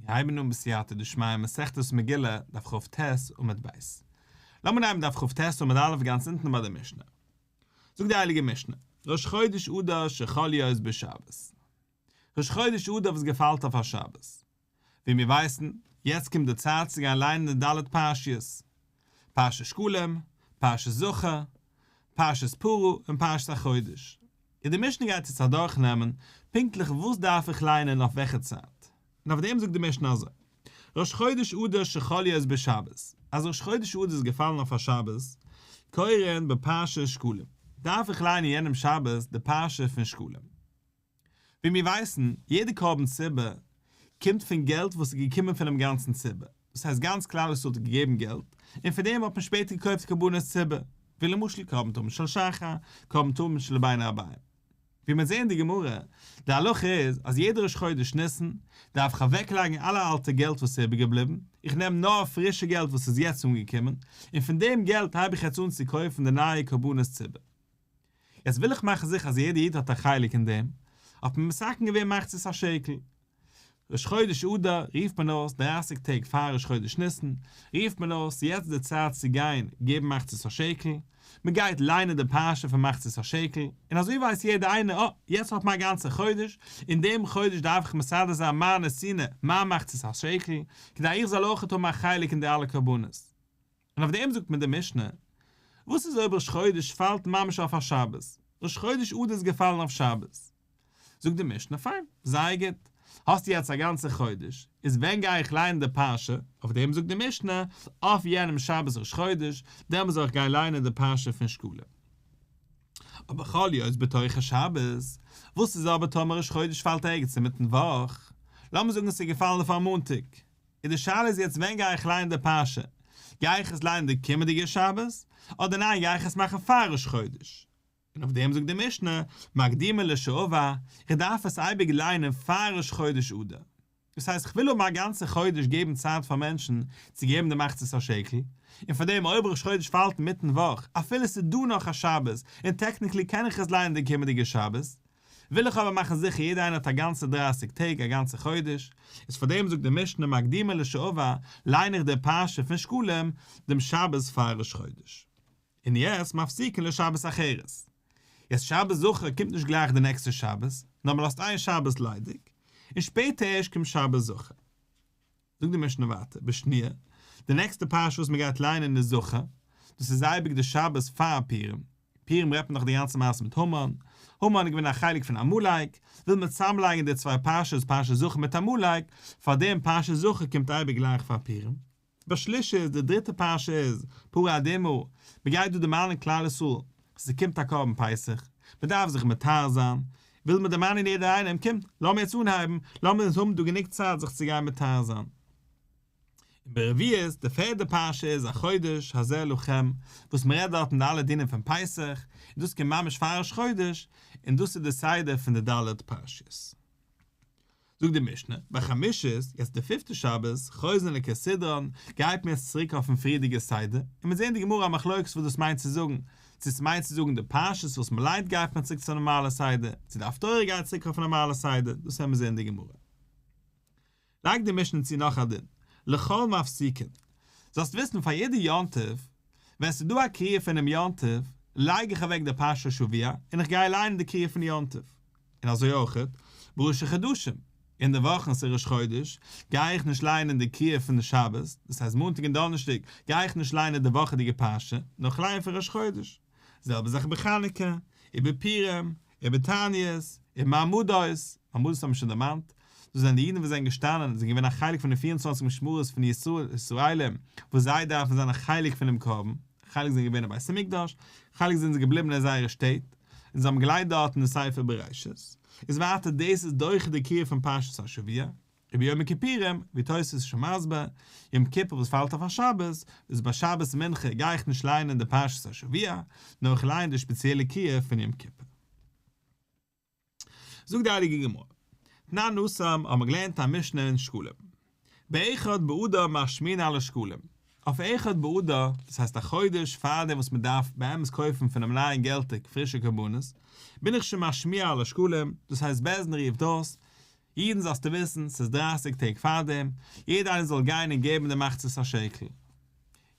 מיר הייבן אן בסייעתא דשמיא מסכת מגילה, דף כ"ט עמוד ב'. לאמיר נעמען דף כ"ט עמוד א' גאנץ אונטן ביי די משנה. זאגט די הייליגע משנה, ראש חודש אדר שחל להיות בשבת. ראש חודש אדר וואס געפאלט אויף א שבת. ווי מיר ווייסן, יעצט קומט די צייט צו גיין ליינען די ד' פרשיות. פרשת שקלים, פרשת זכור, פרשת פרה און פרשת החודש. און די משנה גייט יעצט אדורכנעמען פונקטליך וואס דארף איך ליינען אויף וועלכע צייט. און אויף דעם זאגט די משנה אזוי, ראש חודש אדר שחל להיות בשבת, אז ראש חודש אדר איז געפאלן אויף א שבת, קורין בפרשת שקלים, דארף איך ליינען יענעם שבת די פרשה פון שקלים. ווי מיר ווייסן, יעדע קרבן ציבור קומט פון געלט וואס איז געקומען פונעם גאנצן ציבור, דאס הייסט גאנץ כלל ישראל האט געגעבן געלט, און פון דעם האט מען שפעטער געקויפט קרבנות ציבור, ווי למשל קרבן תמיד של שחר, קרבן תמיד של בין הערביים. ווי מיר זעען אין די גמרא, די הלכה איז אז יעדע ראש חודש ניסן דארף איך אוועקלייגן אלע אלטע געלט וואס איז איבערגעבליבן, איך נעם נאר פרישע געלט וואס איז יעצט אנגעקומען, און פון דעם געלט הייב איך יעצט אן צו קויפן די נייע קרבנות ציבור. יעצט וויל איך מאכן זיכער אז יעדער איד האט א חלק אין דעם, האט מען מתקן געווען מחצית השקל. ראש חודש אדר רופט מען אויס דרייסיג טעג פאר ראש חודש ניסן, רופט מען אויס יעצט די צייט צו גיין געבן מחצית השקל, מען גייט ליינען די פרשה פון מחצית השקל, און אזוי ווייסט יעדער איינער אה, יעצט האט מען א גאנצע חודש, אין דעם חודש דארף איך מסדר זיין מיין נתינה, מיין מחצית השקל, כדי איך זאל אויכעט האבן א חלק אין די אלע קרבנות. און אויף דעם זאגט מען די משנה, וואס איז אויב ראש חודש פאלט ממש אויף א שבת, ראש חודש אדר איז געפאלן אויף שבת, זאגט די משנה, פיין, זייער גוט, האסטו יעצט א גאנצע חודש, איז ווען גיי איך ליינען די פרשה, אויף דעם זאגט די משנה, אויף יענעם שבת ראש חודש, דעמאלס זאל איך גיין ליינען די פרשה פון שקלים. אבער חל להיות בתוך השבת, וואס איז אבער טאמער ראש חודש פאלט ערגעץ אינמיטן וואך, לאמיר זאגן עס איז געפאלן אויף א מאנטאג, און די שאלה איז יעצט ווען גיי איך ליינען די פרשה, גיי איך עס ליינען די קומענדיגע שבת, אדער ניין גיי איך עס מאכן פאר ראש חודש? און אויף דעם זאגט די משנה, מקדימין לשעבר, איך דארף עס אייביג ליינען פאר ראש חודש אדר. דאס הייסט איך וויל האבן א גאנצע חודש געבן צייט פאר מענטשן צו געבן די מחצית השקל, און פאר דעם אויב ראש חודש פאלט אינמיטן וואך, אפילו ס'איז דא נאך א שבת, און technically קען איך עס ליינען די קומענדיגע שבת, וויל איך אבער מאכן זיכער יעדער איינער האט א גאנצע דרייסיג טעג א גאנצע חודש, איז פאר דעם זאגט די משנה מקדימין לשעבר ליין איך די פרשה פון שקלים דעם שבת פאר ראש חודש. און יעצט מפסיקין לשבת אחרת. יעצט שבת זכור קומט נישט גלייך די נעקסטע שבת, נאר מען לאזט איין שבת ליידיג, און שפעטער ערשט קומט שבת זכור. זאגט די משנה ווייטער, בשניה, די נעקסטע פרשה וואס מען גייט ליינען איז זכור, דאס איז אייביג די שבת פאר פורים, פורים רעדט מען נאך די גאנצע מעשה מיט המן, המן איז געווען א חלק פון עמלק, וויל מען צוזאמלייגן די צוויי פרשות פרשת זכור מיט עמלק, פארדעם פרשת זכור קומט אייביג גלייך פאר פורים. בשלישית, די דריטע פרשה איז, פרה אדומה, מען גייט דא דערמאנען כלל ישראל, ס'קומט א קרבן פסח, מען דארף זיך מטהר זיין, וויל מען דערמאנען יעדער איינעם, קומט, לאמיר יעצט אנהייבן, לאמיר אונז האבן דא גענוג צייט זיך צו גיין מטהר זיין. און ברביעית, די פערדע פרשה איז החודש הזה לכם, וואס מען רעדט דארטן די אלע דינים פון פסח, און דאס קומט ממש פאר ראש חודש, און דאס איז די סדר פון די ד' פרשיות. זאגט די משנה, בחמישית, יעצט די פיפטע שבת, חוזרין לכסדרן, גייט מען יעצט צוריק אויפן פריערדיגע סדר, און מיר זעהן די גמרא א מחלוקת וואס דאס מיינט צו זאגן, צו ס'מיינט צו זאגן די פרשות וואס מ'ליינט גייט מען צוריק צו נארמאלע סדר, צו די הפטורה גייט צוריק אויפן נארמאלע סדר, דאס וועלן מיר זעהן אין די גמרא. לייגט די משנה צו נאך א דין, לחול מפסיקין, זאלסט וויסן פאר יעדע יום טוב, ווען ס'איז דא א קריאה פונעם יום טוב, לייג איך אוועק די פרשת שבוע און איך גיי ליינען די קריאה פון יום טוב. און אזוי אויכעט בראשי חדשים, אין די וואכן ס'איז ראש חודש, גיי איך נישט ליינען די קריאה פון די שבת, דאס הייסט מאנטאג און דאנערשטאג גיי איך נישט ליינען די וואכעדיגע פרשה, נאר כ'ליין פון ראש חודש. זעלבע זאך בחנוכה, ובפורים, ובתעניות, ובמעמדות, מעמדות האבן מיר שוין דערמאנט, דאס זענען די אידן וואס זענען געשטאנען, זענען געווען א חלק פון די 24 משמרות פון ישראלים, וואס זיי דארפן זיין א חלק פונעם קרבן, חלק זענען געווען אין בית המקדש, חלק זענען זיי געבליבן אין זייערע שטעט, און זיי האבן געליינט דארטן אין ספר בראשית, איז ווייטער דאס איז דוחה די קריאה פון פרשת השבוע, וביום הכיפורים, ווי תוספות איז שוין מסביר, יום כיפור וואס פאלט אויף א שבת, איז ביי שבת מנחה גיי איך נישט ליינען די פרשת השבוע, נאר איך ליין די שפעציעלע קריאה פון יום כיפור. זאגט די הייליגע גמרא, תנן התם האבן מיר געלערנט א משנה אין שקלים, באחד באדר משמיעין על השקלים, אויף אחד באדר, דאס הייסט א חודש פאר דעם וואס מען דארף באמת קויפן פונעם נייען געלטער פרישע קרבנות, בין איך שוין משמיע על השקלים, דאס הייסט בית דין רופט אויס. אידן זאלסטו וויסן, ס'איז דרייסיג טעג פארדעם, יעדער איינער זאל גיין און געבן די מחצית השקל.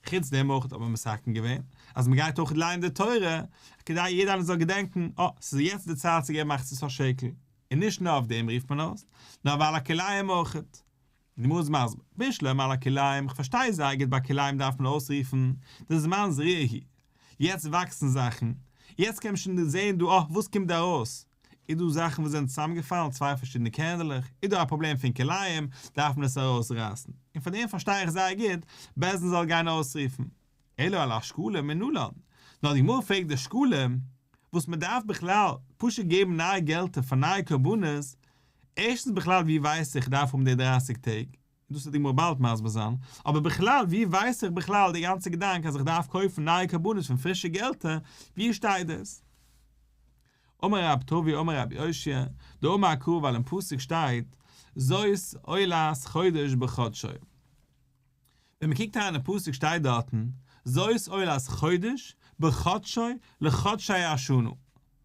חוץ דעם אויך האט מען מתקן געווען, אז מען גייט אויך ליינען די תורה, כדי יעדער איינער זאל געדענקן, אה, ס'איז יעצט די צייט צו געבן מחצית השקל. און נישט נאר אויף דעם רופט מען אויס, נאר ועל הכלאים אויך. די גמרא איז מסביר, בשלמא על הכלאים, כ'פארשטיי זייער גוט ביי כלאים דארף מען אויסרופן, דזמן זריעה הוא, יעצט וואקסן זאכן, יעצט קען מען שוין זען דא אה וואס קומט דא ארויס, איז דא זאכן וואס זענען צוזאמגעפאלן צוויי פארשידענע קערנדלעך, איז דא א פראבלעם פון כלאים, דארף מען עס ארויסרייסן, און פאר דעם פארשטיי איך זייער גוט, בית דין זאל גיין אויסרופן. אלא על השקלים מנלן, נאר די גמרא פרעגט די שקלים, וואס מען דארף בכלל פשוט געבן נייע געלטער פאר נייע קרבנות, ערשטנס בכלל ווי ווייס איך דארף האבן די דרייסיג טעג, דאס וועט די גמרא באלד מסביר זיין, אבער בכלל ווי ווייס איך בכלל די גאנצע געדאנק אז איך דארף קויפן נייע קרבנות פון פרישע געלטער, ווי שטייט דאס? אמר רב טבי אמר רבי אושעיא, דאמר קרא ווייל אין פסוק שטייט זאת עולת חודש בחדשו. ווען מען קוקט אריין אין פסוק שטייט דארטן זאת עולת חודש בחדשו לחדשי השנה,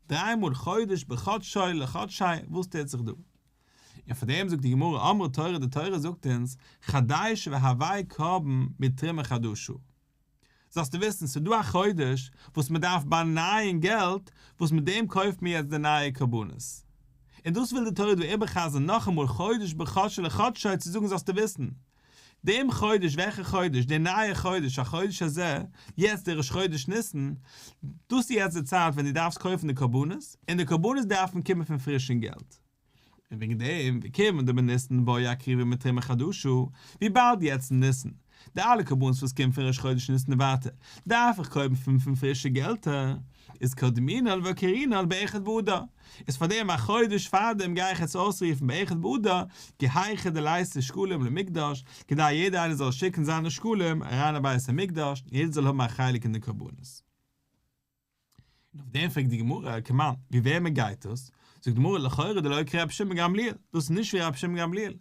דריי מאל חודש בחדשו לחדשי, וואס טוט זיך דא? און פאר דעם זאגט די גמרא אמרה תורה די תורה זאגט אונז חדש והבא קרבן מתרומה חדשה, זאלסטו וויסן ס'איז דא א חודש וואס מען דארף באנייען געלט וואס מיט דעם קויפט מען יעצט די נייע קרבנות, און דאס וויל די תורה דא איבערחזר'ן נאכאמאל חודש בחדשו לחדשי צו זאגן זאלסטו וויסן דעם חודש, וועלכע חודש? דער נייער חודש, החודש הזה, יעצט דער ראש חודש ניסן, דאס איז יעצט די צייט ווען דו דארפסט קויפן די קרבנות, און די קרבנות דארפן קומען פון פרישן געלט. און וועגן דעם, וכיוון דבניסן בעי אקרובי מתרומה חדשה, וויבאלד יעצט אין ניסן, די אלע קרבנות וואס קומט פון ראש חודש ניסן און ווייטער, דארף איך קויפן פון פרישע געלטער, איז קדמינן וקרינן באחד באדר, איז פאר דעם א חודש פאר דעם גיי איך יעצט אויסרופן באחד באדר, כי היכי דליתו שקלים למקדש, כדי יעדער איינער זאל שיקן זיינע שקלים אריין אין בית המקדש, און יעדער זאל האבן א חלק אין די קרבנות. און אויף דעם פרעגט די גמרא, כמאן, ווי וועמען גייט דאס? זאגט די גמרא, לכאורה דלא כרבי שמעון גמליאל, דאס איז נישט ווי רבי שמעון גמליאל.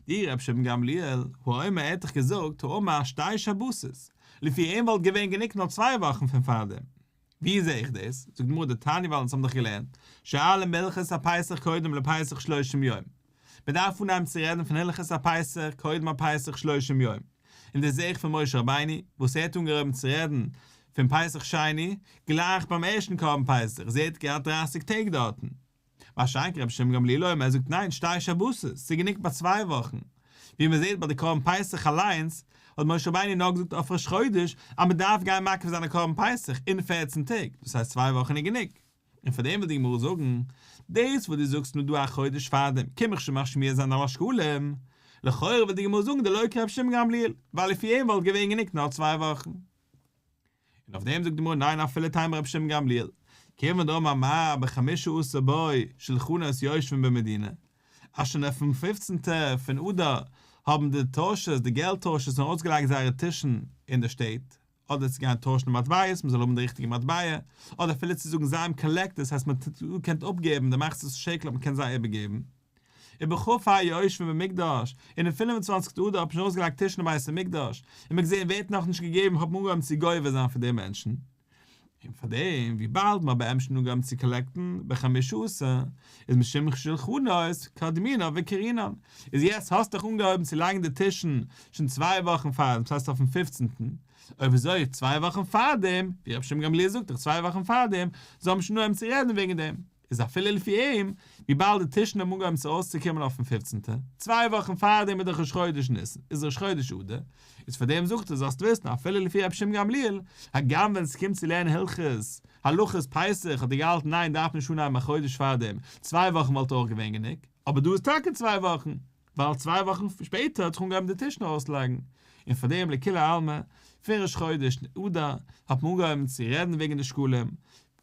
דאי רבי שמעון גמליאל, הא אומר ער האט דאך געזאגט, האמר שתי שבתות, לפי אים וואלט געווען גענוג נאר צוויי וואכן פון פארדעם. ווי זעה איך דאס? זאגט די גמרא דתניא ווייל אונז האבן דאך געלערנט, שואלין בהלכות הפסח קודם לפסח שלושים יום. מען דארף אנהייבן צו רעדן פון הלכות הפסח קודם הפסח שלושים יום. און דאס זעה איך פון משה רבינו וואס ער האט אנגעהויבן צו רעדן פון פסח שני גלייך ביים ערשטן קרבן פסח, זי האט געהאט דרייסיג טעג דארטן. מה שאין כן רבי שמעון גמליאל אומר ער זאגט ניין שתי שבתות, ס'איז גענוג ביי צוויי וואכן. ווי מען זעט ביי די קרבן פסח אליינס האט משה רבינו נאר געזאגט אויף ראש חודש אז מען דארף גיין מקריב זיין א קרבן פסח אין פערצן טעג, דאס הייסט צוויי וואכן איז גענוג. און פאר דעם וויל די גמרא זאגן, דאס וואס דו זאגסט מיר דא א חודש פארדעם קום איך שוין משמיע זיין על השקלים, לכאורה וויל די גמרא זאגן דלא כרבי שמעון גמליאל, ווייל לפי אים וואלט געווען גענוג נאר צוויי וואכן. און אויף דעם זאגט די גמרא ניין אפילו תימא רבי שמעון גמליאל, כיוון דאמר מר בחמשה עשר בו שלחנות יושבין במדינה, אז שוין אויפן פופצנטע פון אדר האבן די טוישערס, די געלט טוישערס שוין אויסגעלייגט זייערע טישן אין די שטעט, אדער צו גיין טוישן די מטבעות, מען זאל האבן די ריכטיגע מטבע, אדער אפילו צו זאגן זיי האבן קאלעקטערס, דאס הייסט מען האט געקענט אפגעבן די מחצית שקל האט מען געקענט זיי איבערגעבן. ובכ"ה יושבין במקדש, און אין פינף און צוואנציגסטע אדר האט מען שוין אויסגעלייגט טישן אין בית המקדש, און מען האט געזען ווער האט נאכנישט געגעבן האט מען אנגעהויבן צו גובה זיין פון די מענטשן. און פאר דעם וויבאלד מען האט באמת שוין אנגעהויבן צו קאלעקטן בחמשה עשר, איז משום שלחנות קדמינן וקרינן, איז יעצט האסט דאך אנגעהויבן צו לייגן די טישן שוין צוויי וואכן פאר דעם, דאס הייסט אויפן פופצנטן, אויב אזוי צוויי וואכן פאר דעם, ווי רבי שמעון גמליאל זאגט דאך צוויי וואכן פאר דעם, זאל מען שוין אנהויבן צו רעדן וועגן דעם. איז אפילו לפי אים, וויבאלד די טישן האבן אנגעהויבן צו אויסצוקומען אויפן פופצנטע, צוויי וואכן פארדעם איז דאך ראש חודש ניסן, איז ראש חודש אדר, איז פאר דעם זאגט ער זאלסט וויסן אפילו לפי רבי שמעון גמליאל, הגם ווען ס'קומט צו לערנען הלכות הלכות פסח האט ער געהאלטן ניין דארף נישט אנהייבן א חודש פארדעם, צוויי וואכן וואלט אויך געווען גענוג, אבער דא איז טאקע צוויי וואכן, ווייל צוויי וואכן שפעטער האט זיך אנגעהויבן די טישן אויסלייגן, און פאר דעם לכולי עלמא, פון ראש חודש אדר האט מען אנגעהויבן צו רעדן וועגן די שקלים,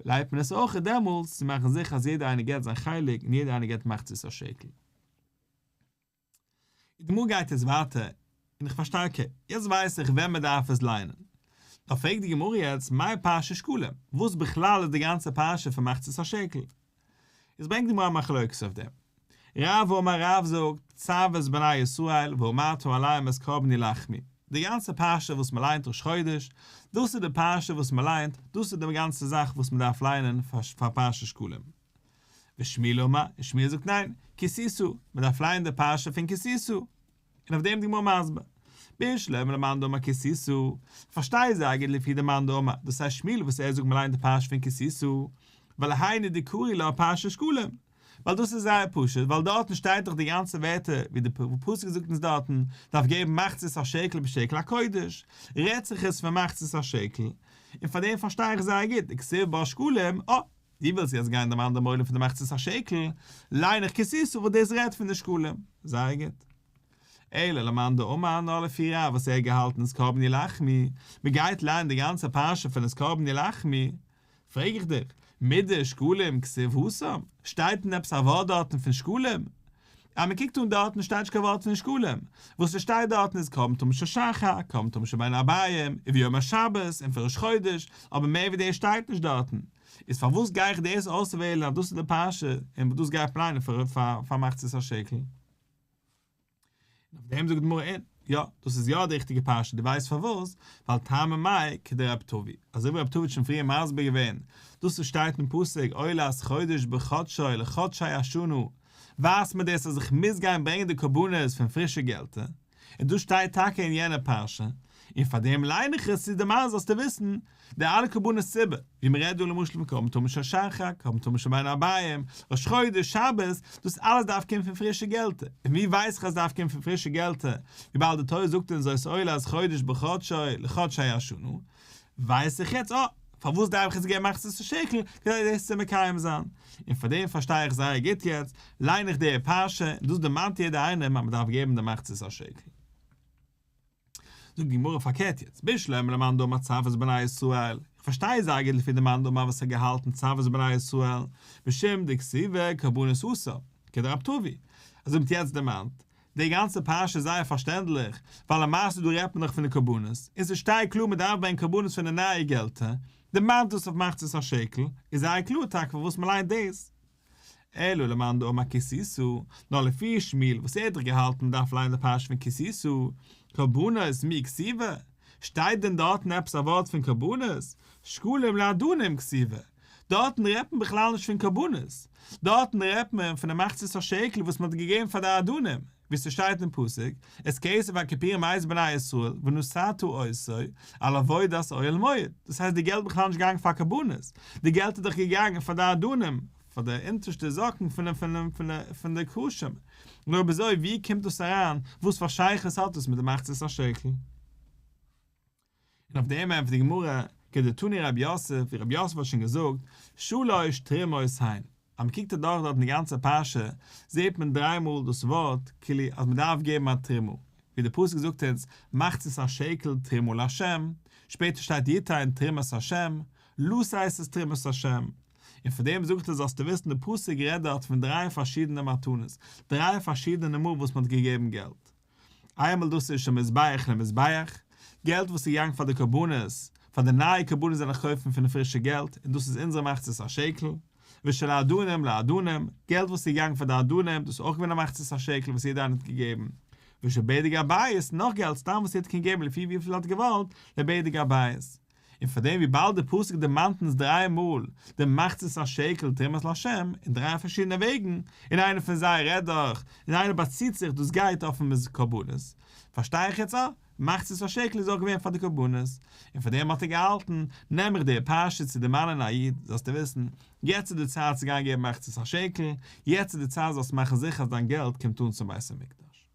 לייגט מען עס אויך דעמאלטס צו מאכן זיכער אז יעדער איינער געבט זיין חלק און יעדער איינער געבט מחצית השקל. די גמרא גייט יעצט ווייטער, און איך פארשטיי okay, יעצט ווייס איך ווען מען דארף עס ליינען. נאר פרעגט די גמרא יעצט מאי פרשת שקלים, וואס בכלל איז די גאנצע פרשה פון מחצית השקל? איז ברענגט די גמרא א מחלוקת אויף דעם. רב אמר רב זאגט, צו את בני ישראל ואמרת אליהם את קרבני לחמי. די גאנצע פרשה וואס מען ליינט ראש חודש, דאס איז די פרשה וואס מען ליינט, דאס איז די גאנצע זאך וואס מען דארף ליינען פאר פרשת שקלים. ושמואל אמר, און שמואל זאגט ניין, כי תשא, מען דארף לייענען די פרשה פון כי תשא. און אויף דעם די גמרא מסביר. בשלמא למאן דאמר כי תשא, פארשטיי זייער גוט לפי די מאן דאמר, דאס הייסט שמואל וואס ער זאגט מען ליינט די פרשה פון כי תשא, ווייל היינו דקרי לה פרשת שקלים, ווייל דאס איז זייער פשוט, ווייל דארטן שטייט דאך די גאנצע ווערטער ווי די פסוק זאגט אונז דארטן, דארף געבן מחצית השקל בשקל הקודש, רעדט זיך עס פון מחצית השקל, און פאר דעם פארשטיי איך זייער גוט, דכתיב בה שקלים, אה, דו ווילסט יעצט גיין דעם אנדערן עולם פון די מחצית השקל, ליין איך כי תשא וואס דאס רעדט פון די שקלים, זייער גוט. אלא למאן דאמר נאר לפי רב וואס ער האט געהאלטן את קרבן יולחמו, מען גייט ליינען די גאנצע פרשה פון את קרבן יולחמו, פרעג איך דיך, מידי שקלים כתיב התם, שטייט דען עפעס א ווארט דארטן פון שקלים? אז מען קוקט אן דארטן שטייט נישט קיין ווארט פון שקלים, וואס עס שטייט דארטן איז קרבן תמיד של שחר, קרבן תמיד של בין הערביים, וביום השבת, און פון ראש חודש, אבער מער ווי דאס שטייט נישט דארטן. איז פארוואס גיי איך דאס אויסוועלן אז דאס איז די פרשה און דאס גיי איך ליינען פאר מחצית השקל? און אויף דעם זאגט די גמרא אין, יא, דאס איז יא די ריכטיגע פרשה, דו ווייסט פארוואס? ווייל טעמא מאי כדרב טבי, אזוי ווי רב טבי האט שוין פריער מסביר געווען, דאס וואס שטייט אין פסוק עולת חודש בחדשו לחדשי השנה, ווייזט מיר דאס אז איך מוז גיין ברענגען די קרבנות פון פרישע געלטער, און דאס שטייט טאקע אין יענע פרשה, און פאר דעם ליין איך עס צו דערמאנען זאלסטו וויסן, די אלע קרבנות ציבור, ווי מען רעדט דא למשל פון קרבן תמיד של שחר, קרבן תמיד של בין הערביים, ראש חודש, שבת, דאס אלעס דארף קומען פון פרישע געלטער, און ווי ווייס איך אז עס דארף קומען פון פרישע געלטער, וויבאלד די תורה זאגט אונז זאת עולת חודש בחדשו לחדשי השנה, ווייס איך יעצט, אה, פארוואס דארף איך יעצט געבן מחצית השקל, כדי דאס צו מקיים זיין, און פאר דעם פארשטיי איך זייער גוט יעצט, ליין איך די פרשה, און דאס דערמאנט יעדער איינעם אז מען דארף געבן די מחצית השקל. זאגט די גמרא פארקערט יעצט, בשלמא למאן דאמר צו את בני ישראל, איך פארשטיי זייער גוט לפי די מאן דאמר וואס האט געהאלטן צו את בני ישראל, משום דכתיבי קרבנות התם, כדרב טבי, אזוי ווי מ'האט יעצט דערמאנט, די גאנצע פרשה איז זייער פארשטענדליך, ווייל למעשה דא רעדט מען דאך פון די קרבנות, און ס'שטייט קלאר מ'דארף ברענגען קרבנות פון די נייע געלטער, דערמאנט דאס אויף מחצית השקל, איז זייער קלאר טאקע פארוואס מ'ליינט דאס. אלא למאן דאמר כי תשא, נאר לפי שמואל וואס ער האט דאך געהאלטן מ'דארף ליינען די פרשה פון כי תשא, קרבנות מי כתיבי, שטייט דען דארטן עפעס א ווארט פון קרבנות? שקלים לאדנים כתיבי, דארטן רעדט מען בכלל נישט פון קרבנות, דארטן רעדט מען פון די מחצית השקל וואס מען האט געגעבן פאר די אדנים, ווי ס'שטייט אין פסוק, את כסף הכפורים מאת בני ישראל ונתתה אותו על עבודת אוהל מועד, דאס הייסט די געלט איז בכלל נישט געגאנגען פאר קרבנות, די געלט איז דאך געגאנגען פאר די אדנים, פאר די אונטערשטע זאקן פון די קרשים, נו אויב אזוי ווי קומט דאס אריין, וואס פאר שייכות האט דאס מיט די מחצית השקל? און אויף דעם ענטפערט די גמרא, כדתני רב יוסף, ווי רב יוסף האט שוין געזאגט, שלש תרומות הן. אז מען קוקט אדורך דארט אין די גאנצע פרשה, זעט מען דריי מאל דאס ווארט כאילו אז מען דארף געבן א תרומה, ווי דער פסוק זאגט אונז, מחצית השקל תרומה לה', שפעטער שטייט יתן תרומת ה', לתת את תרומת ה'. און פון דעם זאגט ער זאלסטו וויסן די פסוק רעדט דארט פון דריי פארשידענע מתנות, דריי פארשידענע מאל וואס מען האט געגעבן געלט. איינמאל דאס איז של מזבח למזבח, געלט וואס איז געגאנגען פאר די קרבנות, פאר די נייע קרבנות זאל איך קויפן פון די פרישע געלט, און דאס איז אונזערע מחצית השקל, ושל האדנים לאדנים, געלט וואס איז געגאנגען פאר די אדנים, דאס איז אויך געווען א מחצית השקל וואס יעדער איינער האט געגעבן, ושל בדק הבית, נאך געלט סתם וואס יעדער קען געבן לפי וויפיל ער האט געוואלט, לבדק הבית. און פאר דעם וויבאלד די פסוק דערמאנט אונז דריי מאל די מחצית השקל תרומת לה' אין דריי פארשידענע וועגן, און איינער פון זיי רעדט דאך, און איינער באציט זיך דאס גייט אויפן קרבנות, פארשטיי איך יעצט אה, מחצית השקל איז אויך געווען פאר די קרבנות, און פאר דעם האט ער געהאלטן, נעם איך די פרשה צו דערמאנען א איד, זאלסטו וויסן, יעצט איז די צייט צו גיין געבן מחצית השקל, יעצט איז די צייט זאלסט מאכן זיכער אז דיין געלט קומט אן צום בית המקדש.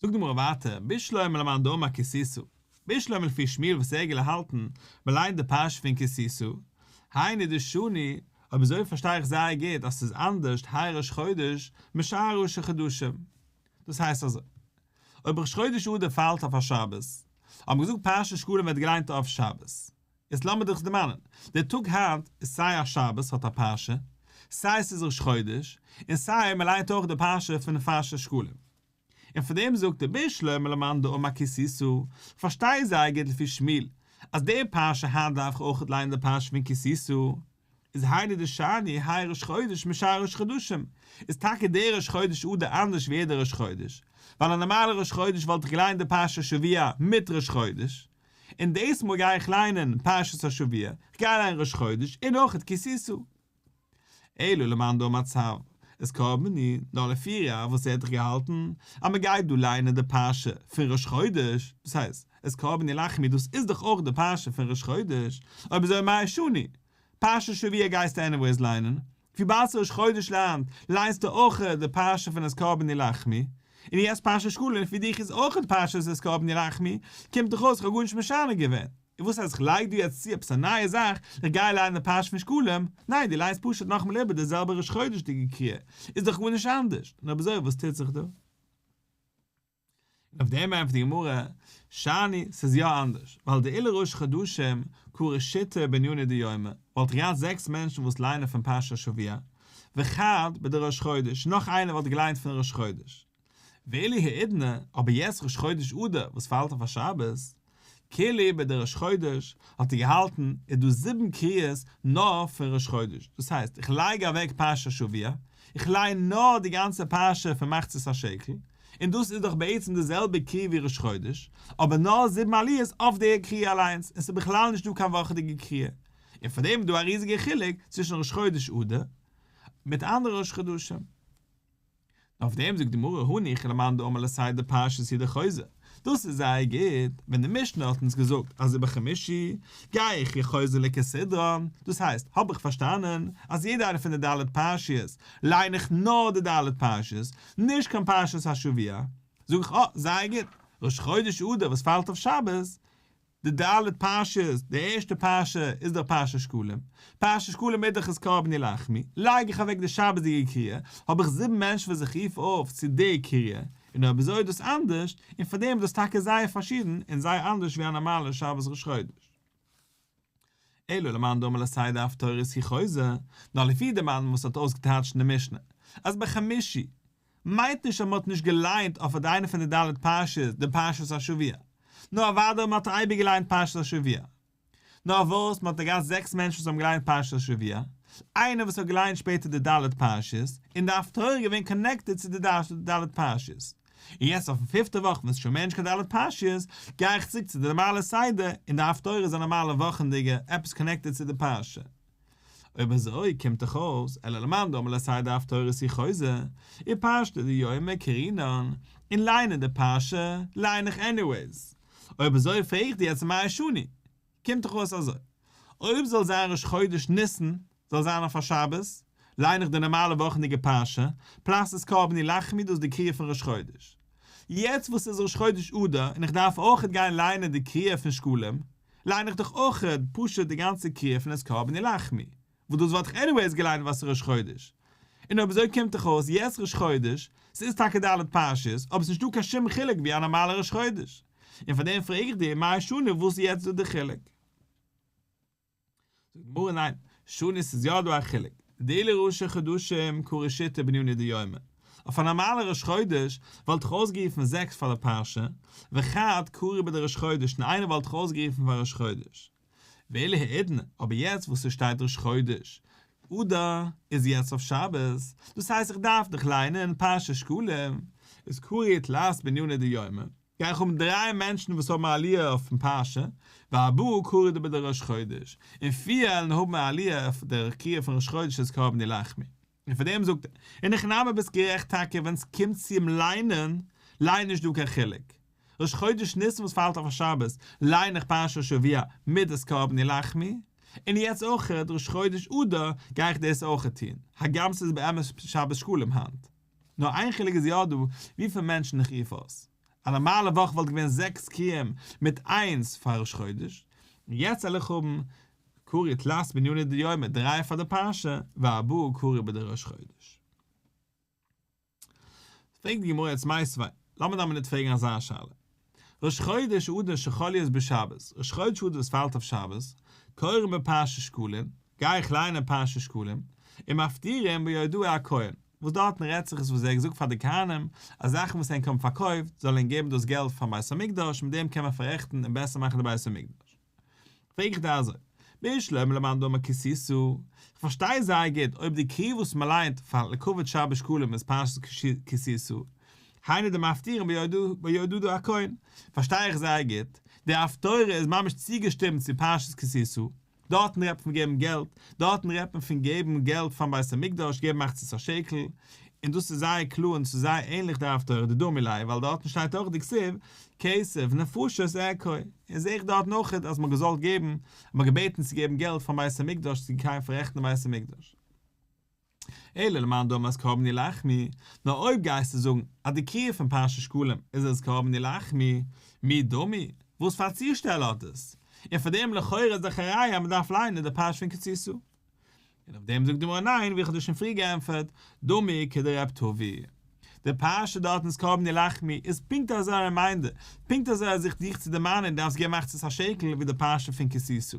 זאגט די גמרא ווייטער, בשלמא למאן דאמר כי תשא, בשלמא לפי שמואל וואס ער האט געהאלטן, מ'ליינט די פרשה פון כי תשא, היינו דשני, אויב אזוי פארשטיי איך זייער גוט אז ס'איז אנדערשט האי ראש חודש משאר ראשי חדשים. דאס הייסט אזוי, אויב ראש חודש אדר פאלט אויף א שבת, האט מען געזאגט פרשת שקלים ווערט געליינט אויף שבת, איז לאמיר דיך דערמאנען, דער טאג היינט איז סיי א שבת האט א פרשה, סיי ס'איז ראש חודש, און סיי מ'ליינט אויך די פרשה פון פרשת שקלים. און פאר דעם זאגט ער בשלמא למאן דאמר כי תשא, פארשטיי זייער גוט לפי שמואל, אז די פרשה היינט דארף איך אויך ליינען די פרשה פון כי תשא, איז היינו דשני האי ראש חודש משאר ראשי חדשים, איז טאקע דער ראש חודש אדר אנדערש ווי יעדער ראש חודש, ווייל א נארמאלע ראש חודש וואלט איך געליינט די פרשת שבוע מיט ראש חודש, און דאס מאל גיי איך ליינען פרשת השבוע, איך גיי ליינען ראש חודש און אויך כי תשא. אלא למאן דאמר צו את קרבני, נאר לפי רב וואס ער האט דאך געהאלטן אז מען גייט דא ליינען די פרשה פון ראש חודש, דאס הייסט, את קרבן יהלחמו דאס איז דאך אויך די פרשה פון ראש חודש, אויב אזוי מאי שני? פרשת שבוע גייסטו עניוועיס ליינען, וויבאלד ס'איז ראש חודש היינט, ליינסטו אויך די פרשה פון את קרבן יהלחמו, און יעצט פרשת שקלים פאר דיך איז אויך פרשת את קרבן יהלחמו, קומט דאך אויס כ'האב גארנישט משנה געווען. און וואס הייסט כ'לייג דא יעצט צו עפעס א נייע זאך, איך גיי ליינען די פרשה פון שקלים, ניין דו ליינסט פשוט נאכאמאל איבער די זעלבע ראש חודש'דיגע קריאה, איז דאך גארנישט אנדערש, און אויב אזוי וואס טוט זיך דא? און אויף דעם ענטפערט די גמרא, שאני, ס'איז יא אנדערש, ווייל דאילו ראש חדשים קרו שיתא בענינא דיומא, וואלט איך געהאט זעקס מענטשן וואס ליינען פון פרשת השבוע, וחד בדראש חודש, נאך איינער וואלט געליינט פון ראש חודש. ואילו האידנא, אבער יעצט ראש חודש אדר וואס פאלט אויף א שבת, כולהו בדראש חודש, האט ער געהאלטן איז דא זיבן קריאות נאר פון ראש חודש, דאס הייסט איך לייג אוועק פרשת השבוע, איך ליין נאר די גאנצע פרשה פון מחצית השקל, און דאס איז דאך בעצם די זעלבע קריאה ווי ראש חודש, אבער נאר זיבן עליות אויף די קריאה אליינס, און ס'איז בכלל נישט דא קיין וואכעדיגע קריאה, און פאר דעם איז דא א ריזיגע חילוק צווישן ראש חודש אדר מיט אנדערע ראש חדשים. אויף דעם זאגט די גמרא הניחא למאן דאמר לסדר פרשיות הוא דחוזר, דאס איז זייער גוט, ווען די משנה האט אונז געזאגט אז ובחמישי גיי איך חוזר לכסדרן, דאס הייסט האב איך פארשטאנען אז יעדע איינע פון די ד' פרשיות ליין איך נאר די ד' פרשיות, נישט קיין פרשת השבוע, זאג איך אה זייער גוט, ראש חודש אדר וואס פאלט אויף שבת, די ד' פרשיות, די ערשטע פרשה איז דאך פרשת שקלים, פרשת שקלים איז דאך את קרבן יהלחמו, לייג איך אוועק די שבת'דיגע קריאה, האב איך זיבן מענטשן וואס איך רוף אויף צו די קריאה, און אויב אזוי איז דאס אנדערש, און פאר דעם איז דאס טאקע זייער פארשידן און זייער אנדערש ווי א נארמאלע שבת ראש חודש. אלא למאן דאמר לסדר הפטורות הוא חוזר, נאר לפי די מאן וואס האט אויסגעטייטשט אין די משנה אז בחמישי מיינט נישט אז מען האט נישט געליינט אויף אט איינע פון די ד' פרשיות די פרשת השבוע, נאר אוודאי מען האט אייביג געליינט פרשת השבוע. נאר וואס מען האט געהאט זעקס מענטשן וואס האבן געליינט פרשת השבוע, איינער וואס האט געליינט שפעטער די ד' פרשיות, און די הפטורה איז געווען קאנעקטעד צו די ד' פרשיות. און יעצט אויפן פיפטע וואך ווען ס'איז שוין מער נישט קיין ד' פרשיות, גיי איך צוריק צו די נארמאלע סדר, און די הפטורה איז א נארמאלע וואכענדיגע, עפעס קאנעקטעד צו די פרשה. אויב אזוי קומט דאך אויס, אלא למאן דאמר לסדר הפטורות הוא חוזר, ופרשתא דיומא קרינן, און ליינען די פרשה, ליין איך עניוועיס. אויב אזוי פרעג איך דיר יעצט מאי שני, קומט דאך אויס אזוי, אויב זאל זיין ראש חודש ניסן, זאל זיין אויף א שבת, ליין איך די נארמאלע וואכענדיגע פרשה, פלאס את קרבן יהלחמו דאס איז די קריאה פון ראש חודש. יעצט וואס איז ראש חודש אדר און איך דארף אויכעט גיין ליינען די קריאה פון שקלים, ליין איך דאך אויכעט פשוט די גאנצע קריאה פון את קרבן יהלחמו, וואס דאס וואלט איך עניוועיס געליינט ווייל ס'איז ראש חודש. און אויב אזוי קומט דאך אויס יעצט ראש חודש, ס'איז טאקע ד' פרשיות, אבער ס'נישטא קיין שום חילוק ווי א נארמאלע ראש חודש. און פאר דעם פרעג איך דיר מאי שני וואס איז יעצט דא די חילוק? זאגט די גמרא ניין, שני ס'איז יא דא א חילוק, דאילו ראשי חדשים קרו שיתא בענינא דיומא, אויף א נארמאלע ראש חודש וואלט איך אויסגערופן זעקס פאר די פרשה, וחד קרי בדראש חודש און איינער וואלט איך אויסגערופן פאר ראש חודש. ואילו האידנא, אבער יעצט וואס ס'שטייט ראש חודש אדר איז יעצט אויף שבת, דאס הייסט איך דארף דאך ליינען פרשת שקלים, איז קרו תלת בענינא דיומא, גיי איך האבן דריי מענטשן וואס האבן א עליה אויפן פרשה, וארבעה קרו בדראש חודש, און פיר וועלן האבן א עליה אויף דער קריאה פון ראש חודש את קרבן יהלחמו. און פאר דעם זאגט ער, אין הכי נמי ביסט גערעכט טאקע ווען ס'קומט צום ליינען, ליין נישט דא קיין חילוק. ראש חודש ניסן וואס פאלט אויף א שבת, ליין איך פרשת השבוע מיט את קרבן יהלחמו, און יעצט אויכעט ראש חודש אדר גיי איך דאס אויכעט טון, הגם ס'איז באמת שבת שקלים היינט. נאר איין חילוק איז יא דא, וויפיל מענטשן איך רוף אויס. א נארמאלע וואך וואלט געווען זעקס קריאים מיט איינס פאר ראש חודש, און יעצט וועל איך האבן קרו תלת בענינא דיומא דריי פאר די פרשה, וארבעה קרו בדראש חודש. פרעגט די גמרא יעצט מיתיבי, לאמיר דא א מינוט פרעגן אזא שאלה. ראש חודש אדר שחל להיות בשבת, ראש חודש אדר וואס פאלט אויף שבת, קורין בפרשת שקלים, גיי איך ליינען פרשת שקלים, ומפטירין בהודאה הכהן, וואס דארטן רעדט זיך עס וואס ער האט געזאגט פאר די כהנים, אז זאכן וואס ענק האבן פארקויפט, זאל ענק געבן דאס געלט פארן בית המקדש, מיט דעם קען מען פאררעכטן און בעסער מאכן די בית המקדש. פרעג איך דיר אזוי, בשלמא למאן דאמר כי תשא, איך פארשטיי זייער גוט אויב די קריאה וואס מען ליינט פאר לכבוד שבת שקלים איז פרשת כי תשא, היינו דמפטירין בהודאה הכהן, פארשטיי איך זייער גוט, די הפטורה איז ממש צוגעשטימט צו פרשת כי תשא. דארטן רעדט מען פון געבן געלט, דארטן רעדט מען פון געבן געלט פארן בית המקדש, געבן מחצית השקל, און דאס איז זייער קלאר און ס'איז זייער ענליך די הפטורה דדמי ליה, ווייל דארטן שטייט אויך דכתיב כסף נפשות אקרא, און זעה איך דארטן אויך אז מ'האט געזאלט געבן, מ'האט געבעטן צו געבן געלט פארן בית המקדש צו גיין פאררעכטן די בית המקדש. אלא למאן דאמר את קרבן יולחמו, נאר אויב גייסטו זאגן אז די קריאה פון פרשת שקלים איז את קרבן יולחמו, מי דמי, וואס פאר א צושטעל האט עס? און פאר דעם לכאורה איז דאך א ראיה אז מען דארף ליינען די פרשה פון כי תשא. און אויף דעם זאגט די גמרא ניין, ווי איך האב דיר שוין פריער געענטפערט, דמי כדרב טבי. די פרשה דארט אין את קרבן יולחמו איז פונקט אזא reminder, פונקט אזוי אז זיך דיך צו דערמאנען דארפסט געבן מחצית השקל ווי די פרשה פון כי תשא.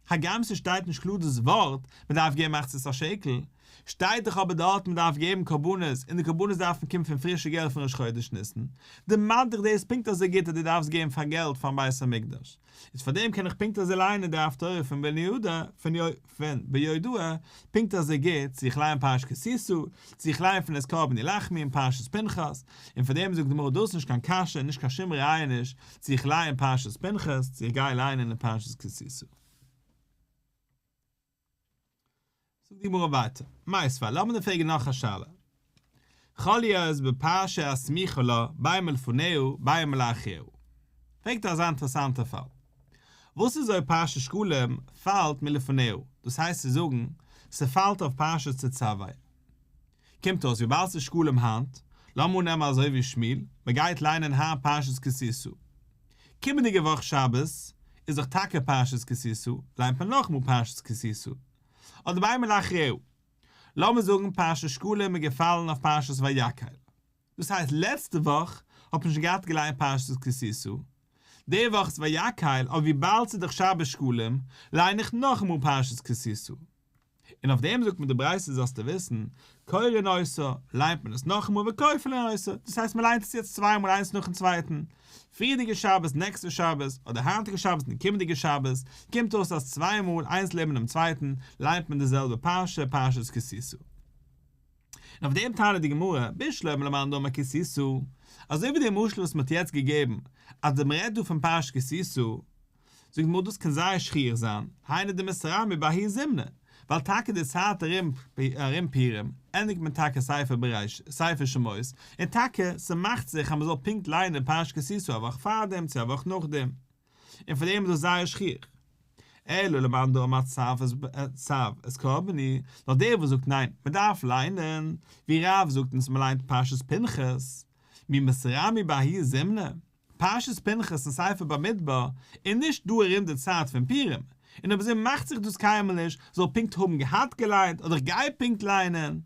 הגם ס'שטייט נישט קלאר דאס ווארט מ'דארף געבן מחצית השקל, שטייט דאך אבער דארט מ'דארף געבן קרבנות און די קרבנות דארפן קומען פון פרישע געלט פון ראש חודש ניסן, דערמאנט דיך דאס פונקט אזוי גוט אז דו דארפסט געבן פאר געלט פארן בית המקדש, איז פאר דעם קען איך פונקט אזוי ליינען די הפטורה פון בן פון פון ביהודעה פונקט אזוי גוט צו איך ליין פרשת כי תשא, צו איך ליין פון את קרבן יולחמו אין פרשת פנחס, און פאר דעם זאגט די גמרא דאס איז נישט קיין קשיא און נישט קיין שום ראיה נישט צו איך לייען פרשת פנחס צו איך גיי לייענען אין פרשת כי תשא. זאגט די גמרא ווייטער, מיתיבי, לאמיר דיר פרעגן נאך א שאלה. חל להיות בפרשה הסמוכה לה בין מלפניה בין מלאחריה. פרעגט ער אזא אינטערעסאנטע פאל. וואס איז אויב פרשת שקלים פאלט מלפניה, דאס הייסט צו זאגן, ס'פאלט אויף פרשת תצוה. קומט אויס וויבאלד ס'איז שקלים היינט, לאמיר אננעמען אזוי ווי שמואל, מ'גייט ליינען היינט פרשת כי תשא. קומענדיגע וואך שבת איז דאך טאקע פרשת כי תשא, ליינט מען נאכאמאל פרשת כי תשא. אדער בין מלאחריה. לאמיר זאגן פרשת שקלים איז געפאלן אויף פרשת ויקהל. דאס הייסט לעצטע וואך האט מען שוין געהאט געליינט פרשת כי תשא, די וואך איז ויקהל, אבער וויבאלד ס'איז דאך שבת שקלים, ליין איך נאכאמאל פרשת כי תשא. און אויף דעם זאגט מיר די ברייתא זאלסטו וויסן, קורין אותה, ליינט מען עס נאכאמאל וכופלין אותה, דאס הייסט מען ליינט עס יעצט צוויי מאל איינס נאכן צווייטן, פריערדיגע שבת נעקסטע שבת, אדער היינטיגע שבת און קומענדיגע שבת, קומט אויס אז צוויי מאל איינס לעבן דעם צווייטן ליינט מען די זעלבע פרשה, פרשת כי תשא. און אויף דעם טענה'ט די גמרא, בשלמא למאן דאמר כי תשא, אזוי ווי די משל וואס מען האט יעצט געגעבן, אז מען רעדט דא פון פרשת כי תשא, זאגט די גמרא דאס קען זייער שכיח זיין, היינו דמתרמי בההוא זימנא, ווייל טאקע די צייט ארום ארום פורים ענדיגט מען טאקע ספר בראשית ספר שמות, און טאקע ס'מאכט זיך אז מ'זאל פונקט ליינען פרשת כי תשא א וואך פארדעם צו א וואך נאכדעם, און פאר דעם איז דאס זייער שכיח. אלא למאן דאמר צו צו את קרבן היא, נאר דער וואס זאגט ניין, מ'דארף ליינען, ווי רב זאגט אונז מ'ליינט פרשת פנחס, מי מתרמי בההוא זימנא, פרשת פנחס אין ספר במדבר איז נישט דא ארום די צייט פון פורים, און אויב אזוי מאכט זיך דאס קיינמאל נישט, זאל פונקט האבן געהאט געליינט אדער איך גיי פונקט ליינען.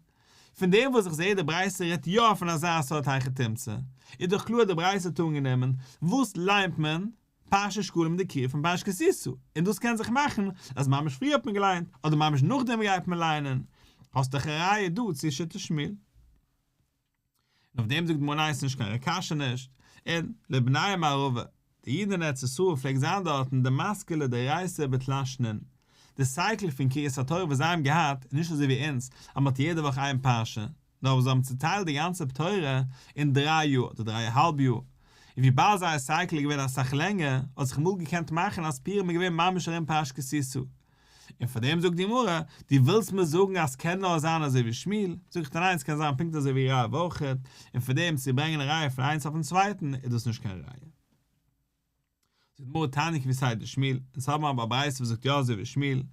פון דעם וואס איך זעה די ברייתא רעדט יא פון אזא סארט היכי תמצא, איז דאך קלאר אז די ברייתא האט אנגענומען, וואס ליינט מען? פרשת שקלים די קריאה פון פרשת כי תשא, און דאס קען זיך מאכן אז ממש פריער האט מען געליינט אדער ממש נאכדעם גייט מען ליינען, האסט דאך א ראיה דא צו שיטת שמואל. און אויף דעם זאגט די גמרא ניין ס'נישט קיין קשיא נישט, און לבני מערבא, די אידן אין ארץ ישראל פלעגט זיין דארטן דמתקילי דאורייתא בתלת שנין, די cycle פון קריאת התורה וואס זיי האבן געהאט איז נישט אזוי ווי אונז אז מ'האט יעדע וואך איין פרשה, נאר זיי האבן צוטיילט די גאנצע תורה אין דריי יאר אדער דריי אהאלב יאר, און וויבאלד זייער cycle איז געווען אסאך לענגער האט זיך אמאל געקענט מאכן אז פורים איז געווען ממש ארום פרשת כי תשא, און פאר דעם זאגט די גמרא, דו ווילסט מיר זאגן אז ס'קען נאר זיין אזוי ווי שמואל, זאג איך דיר ניין ס'קען זיין פונקט אזוי ווי רב אויכעט, און פאר דעם צו ברענגען א ראיה פון איינס אויפן צווייטן איז דאס נישט קיין ראיה. זאגט די גמרא תניא כוותיה דשמואל, אונז האבן אבער א ברייתא וואס זאגט יא אזוי ווי שמואל,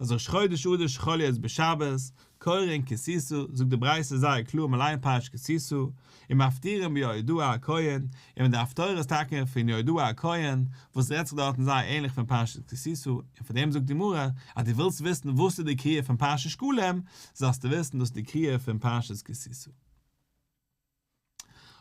אז ראש חודש אדר שחל להיות בשבת, קורין כי תשא, זאגט די ברייתא זייער קלאר מען ליינט פרשת כי תשא, ומפטירין ביהודע הכהן, און די הפטורה איז טאקע פון יהוידע הכהן, וואס רעדט זיך דארטן זייער ענליך פון פרשת כי תשא, און פון דעם זאגט די גמרא, אז דו ווילסט וויסן וואס איז די קריאה פון פרשת שקלים, זאלסטו וויסן דאס איז די קריאה פון פרשת כי תשא.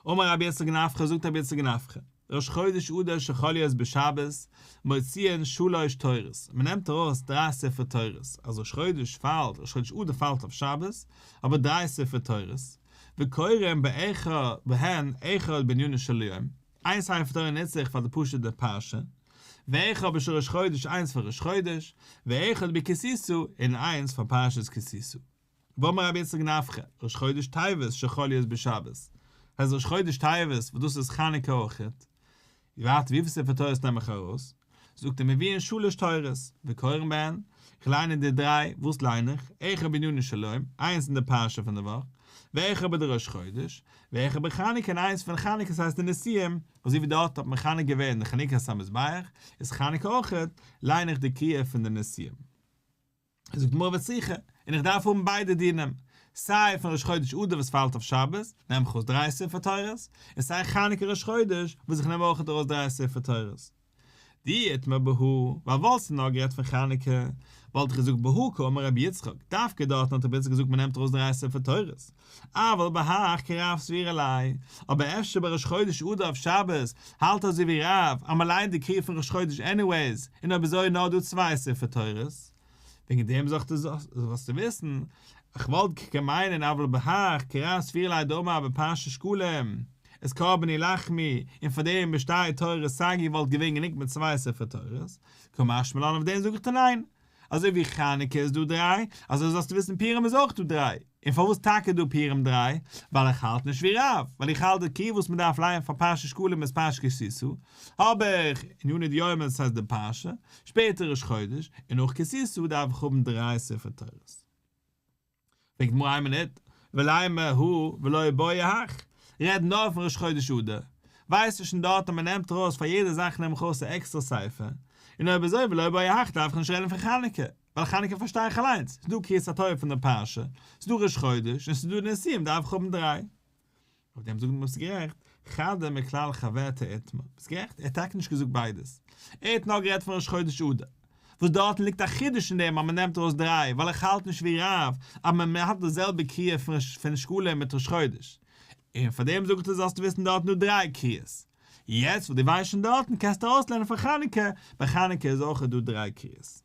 אמר רבי יצחק נפחא, זאגט רבי יצחק נפחא, ראש חודש אדר שחל להיות בשבת, מוציאין שלש תורות, מען נעמט ארויס דריי ספר תורות, אז ראש חודש פאלט, ראש חודש אדר פאלט אויף שבת, אבער דריי ספר תורות, וקוראים באחד בהן אחד בענינו של יום, איין ספר תורה נוץ איך פאר די פשוט'ע פרשה, ואחד בשל ראש חודש איינס פאר ראש חודש, ואחד בכי תשא און איינס פאר פרשת כי תשא. ואמר רבי יצחק נפחא, ראש חודש טבת שחל להיות בשבת, הייסט ראש חודש טבת וואס דאס איז חנוכה אויכעט, ווארט וויפיל ספר תורות נעם איך ארויס? זאגט ער מביאין שלש תורות, וקורין בהן, איך ליין די דריי, וואס ליין איך? אחד בענינו של יום, איינס אין די פרשה פון די וואך, ואחד בדראש חודש, ואחד בחנוכה און איינס פון חנוכה ס'הייסט די נשיאים, אזוי ווי דארט האט מען מחנך געווען די חנוכת המזבח, איז חנוכה אויכעט, ליין איך די קריאה פון די נשיאים. זאגט די גמרא וצריכא, און איך דארף האבן ביידע דינים, סיי פון ראש חודש אדר וואס פאלט אויף שבת, נעם איך ארויס דריי ספר תורות, און סיי חנוכה ראש חודש וואס איך נעם אויכעט ארויס דריי ספר תורות. דאי איתמר בהא, ווייל וואלסטו נאר גערעדט פון חנוכה, וואלט איך געזאגט בהא קאמר רבי יצחק, דווקא דארטן האט רבי יצחק געזאגט מען נעמט ארויס דריי ספר תורות, אבל בהך כרב סבירא ליה, אבער אפשר ביי ראש חודש אדר אויף שבת האלט אזוי ווי רב אז מען ליינט די קריאה פון ראש חודש עניוועיס, און אויב אזוי איז נאר דא צוויי ספר תורות. וועגן דעם זאלסטו וויסן, איך וואלט געקענט מיינען אבל בהך כרב סבירא ליה דאמר בפרשת שקלים, את קרבני לחמי, און פאר דעם בשתי תורות סגי וואלט געווען גענוג מיט צוויי ספר תורות, קא משמע לן אויף דעם זאג איך דיר ניין, אזוי ווי חנוכה איז דא דריי, אזוי זאלסטו וויסן פורים איז אויך דא דריי, און פארוואס טאקע דא פורים דריי? ווייל איך האלט נישט ווי רב, ווייל איך האלט די קריאה וואס מען דארף לייענען פאר פרשת שקלים איז פרשת כי תשא, האב איך ענינא דיומא דאס הייסט די פרשה, שפעטער ראש חודש, און נאך כי תשא דארף איך האבן דריי ספר תורות. פרעגט די גמרא איין מינוט, ולימא הא ולא בעי הך, רעד נאר פון ראש חודש אדר, ווייסטו שוין דארט אז מען נעמט ארויס פאר יעדע זאך נעם איך ארויס א עקסטערע ספר, און אויב אזוי ולא בעי הך דארף איך נישט רעדן פון חנוכה, ווייל חנוכה פארשטיי איך אליינס, ס'איז דא קריאת התורה פון די פרשה, ס'איז דא ראש חודש, און ס'איז דא נשיאים דארף איך האבן דריי. אויף דעם זאגט די גמרא ביסט גערעכט, חדא מכלל חברתה איתמר, ביסט גערעכט, ער האט טאקע נישט געזאגט ביידעס, ער האט נאר גערעדט פון ראש חודש אדר, וואס דארטן ליגט א חידוש אין דעם אז מען נעמט ארויס דריי, ווייל איך האלט נישט ווי רב אז מען האט די זעלבע קריאה פון שקלים מיט ראש חודש, און פאר דעם זאגט ער זאלסטו וויסן דארטן דא דריי קריאות, יעצט וואס דו ווייסט שוין דארטן קענסטו ארויסלערנען פון חנוכה, ביי חנוכה איז אויך דא דריי קריאות.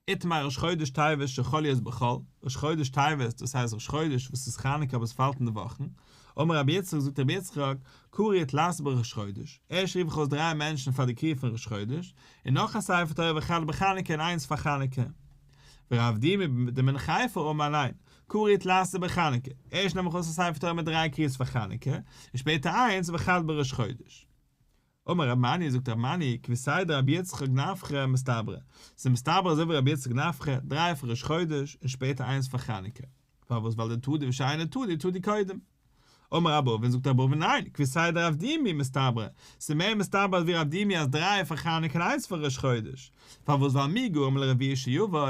איתמר ראש חודש טבת שחל להיות בחול, ראש חודש טבת, דאס הייסט ראש חודש וואס איז חנוכה אבער עס פאלט אין די וואכן, אמר רבי יצחק זאגט רבי יצחק, קרי תלת בראש חודש, ערשט רוף איך אויס דריי מענטשן פאר די קריאה פון ראש חודש, און נאך א ספר תורה וחד בחנוכה און איינס פאר חנוכה. ורב דימי דמן חיפה אמר ניין, קרי תלתא בחנוכה, ערשט נעם איך אויס א ספר תורה מיט דריי קריאות פאר חנוכה, און שפעטער איינס וחד בראש חודש. אמר רב מני, זאגט רב מני, כוותיה דרבי יצחק נפחא מסתברא, ס'איז מסתבר אזוי ווי רבי יצחק נפחא, דריי פאר ראש חודש און שפעטער איינס פאר חנוכה. פארוואס ווייל דתדי ושאינו תדי תדי קודם. אמר רב אבין, זאגט רב אבין ניין, כוותיה דרב דימי מסתברא, ס'איז מער מסתבר ווי רב דימי אז דריי פאר חנוכה און איינס פאר ראש חודש. פארוואס ווייל מי גרם לרביעי שיבוא,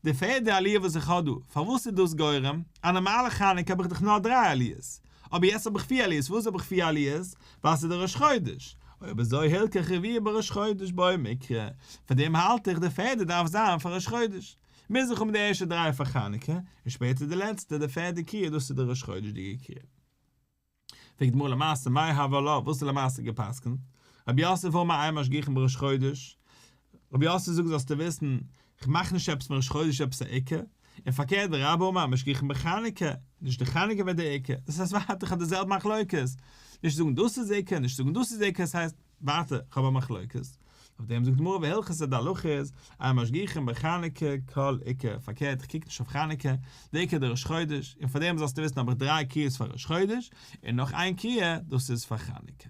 די פערדע עליה וואס איך האב דא, פארוואס איז דאס גורם? א נארמאלע חנוכה האב איך דאך נאר דריי עליות, אבער יעצט האב איך פיר עליות, פארוואס האב איך פיר עליות? ווייל ס'איז די ראש חודש. אויב אזוי הלכך רביעי בראש חודש בעי מיקרי, פאר דעם האלט איך די פערדע דארף זיין פאר ראש חודש. מוז איך האבן די ערשטע דריי פאר חנוכה, און שפעטער די לעצטע, די פערדע קריאה, דאס איז די ראש חודש'דיגע קריאה. פרעגט די גמרא למעשה מאי הוה עלה, וואס איז למעשה גע'פסק'נט? רב יוסף אמר אין משגיחין בראש חודש, רב יוסף זאגט זאלסטו וויסן, כ'מאך נישט עפעס פון ראש חודש עפעס א עיקר, און פארקערט ורבה אמר משגיחין בחנוכה, נישט די חנוכה ווערט די עיקר, דאס הייסט ווייטער כ'האב די זעלבע מחלוקת, נישט זאגן דאס איז עיקר, נישט זאגן דאס איז עיקר, עס הייסט ווייטער כ'האב א מחלוקת. אויף דעם זאגט די גמרא והלכתא די הלכה איז, אין משגיחין בחנוכה כל עיקר, פארקערט איך קוק נישט אויף חנוכה, די עיקר איז די ראש חודש, און פאר דעם זאלסטו וויסן האב איך דריי קריאות פאר ראש חודש, און נאך איין קריאה דאס איז פאר חנוכה.